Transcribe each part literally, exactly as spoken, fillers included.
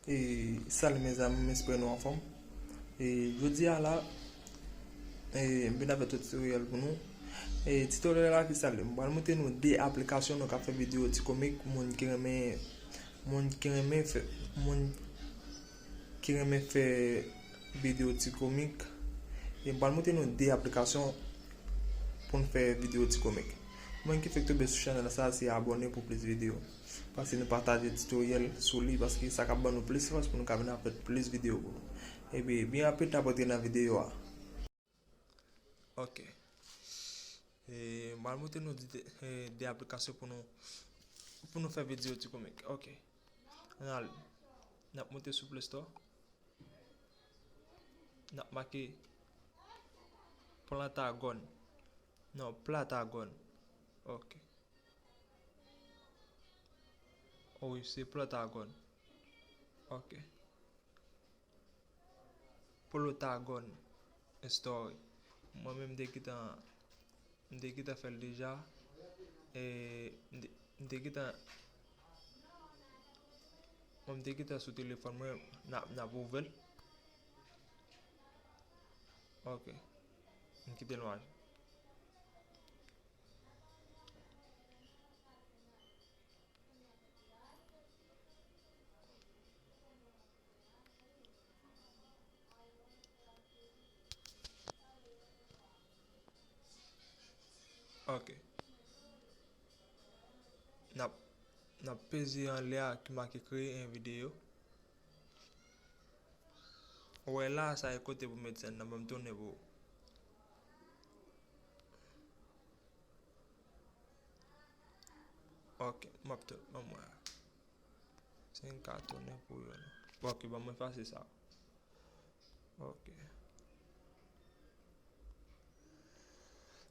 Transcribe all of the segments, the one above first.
E, salut mezanmi, m espere nou anfòm. E, jodi a la, e, m vin avèk tutorial pou nou. E, tutorial la ki sa l ye? M pral montre nou de aplikasyon nou ka fè videyo ti komik, moun ki renmen, moun ki renmen fè, moun ki renmen fè videyo ti komik. E m pral montre nou de aplikasyon pou n fè videyo ti komik. Moun ki fèk tonbe sou chanèl sa, se abòne pou plis videyo. Pase nou pataje tutorial sou li, paske sa k ap ban nou plis fòs pou nou ka vin ap fè plis videyo pou nou. Epi, byen rapid, n ap antre nan videyo a. Ok. E, m pral montre nou de, e, de aplikasyon pou nou, pou nou fè videyo ti komik. Ok. Ann ale. N ap monte sou Play Store. N ap make Plantagòn. Non, Platagòn. Ok. Wi, se Plantagòn. Ok. Plantagòn Story. Mwen menm, m te gentan, m te gentan fè l deja. E, m te, m te gentan, mwen, m te gentan sou telefòn mwen, n ap, n ap ouvè l. Ok. M kite l mache. Ok. N ap, n ap peze anlè a ki make kreye yon videyo. Ou wè la, sa e kote pou met sèn nan, ban m tounen pou ou. Ok, m ap tou-, ban m wè. Se yon ka tounen pou yo, non. Ok, ban m efase sa. Ok.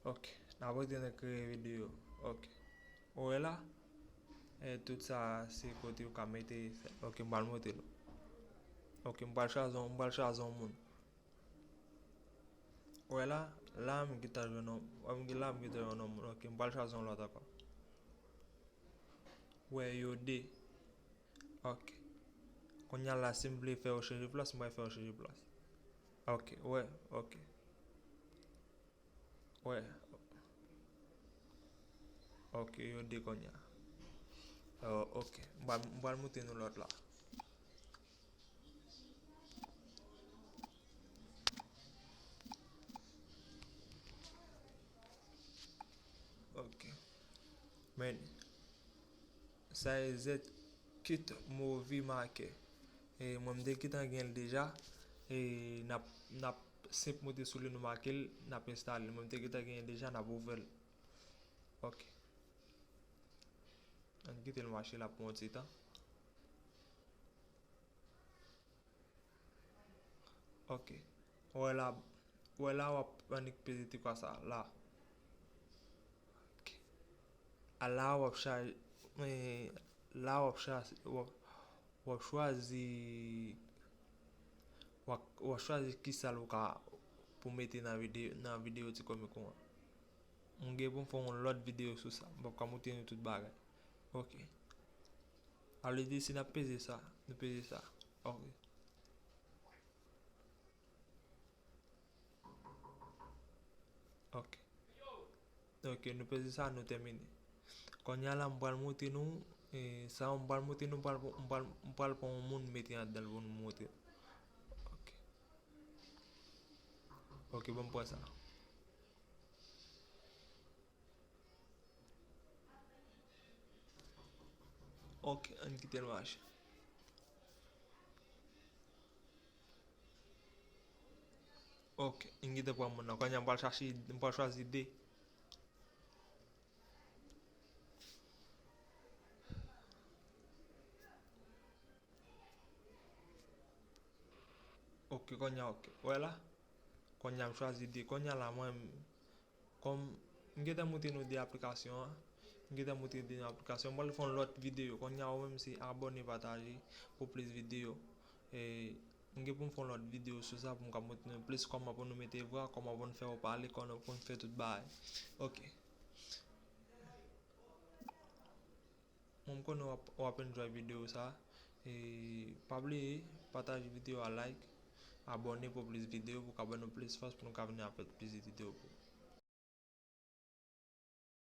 Ok, n ap rete nan kreye videyo. Ok. Ou wè la? E tout sa, se kote ou ka mete. Ok, m pral montre nou. Ok, m pral chwazi, m pral chwazi yon moun. Ou wè la? La, m gentan jwenn yon, wè, m gen la, m gentan jwenn yon moun. Ok, m pral chwazi yon lòt ankò. Wè, yo de. Ok. Kounye a la, si m vle fè yo chanje plas, m pral fè yo chanje plas. Ok, wè, ok. Wè. Ok, yo de kounye a. Oh, ok. M pral, m pral montre nou lòt la. Ok. Men, sa e Z Kit Movie Maker. E mwen, m te gentan gen l deja. E n ap, n ap senp monte sou li, nou make l, n ap enstale l. Mwen, m te gentan gen l deja, n ap ouvè l. Ok. Ann kite l mache la pou yon ti tan. Ok. Ou wè la, ou wè la, w ap annik peze ti kwa sa la. Ok. A la, w ap chaje, eh, la, w ap chaje, w ap, w ap chwazi, w ap, w ap chwazi ki sal ou ka pou mete nan videyo, nan videyo ti komik ou an. M gen pou m fè yon lòt videyo sou sa. M p ap ka montre nou tout bagay. Ok. Alò, di si n ap peze sa, nou peze sa. Ok. Ok. Ok, nou peze sa, nou tèmine. Kounye a la, m pral montre nou, e, sa m pral montre nou, m pral, m pral, m pral pran yon moun mete anndan l pou nou montre. Ok. Ok, ban m pran sa. Ok, ann kite l mache. Ok, m gentan pran moun nan. Kounye a m pral chache, m pral chwazi de. Ok, kounye a, ok. Wè la? Kounye a m chwazi de. Kounye a la, mwen, kòm m gentan montre nou de aplikasyon an, m gentan montre de aplikasyon, m pral fè yon lòt videyo. Kounye a, ou menm se abòne, pataje pou plis videyo. E m gen pou m fè yon lòt videyo sou sa pou m ka montre nou plis kòman pou nou mete vwa, kòman pou nou fè yo pale, kòman pou nou fè tout bagay. Ok. Mwen, m konnen w ap, w ap enjoy videyo sa. E pa bliye pataje videyo a, like, abòne pou plis videyo, pou ka ban nou plis fòs pou nou ka vini avèk plis videyo pou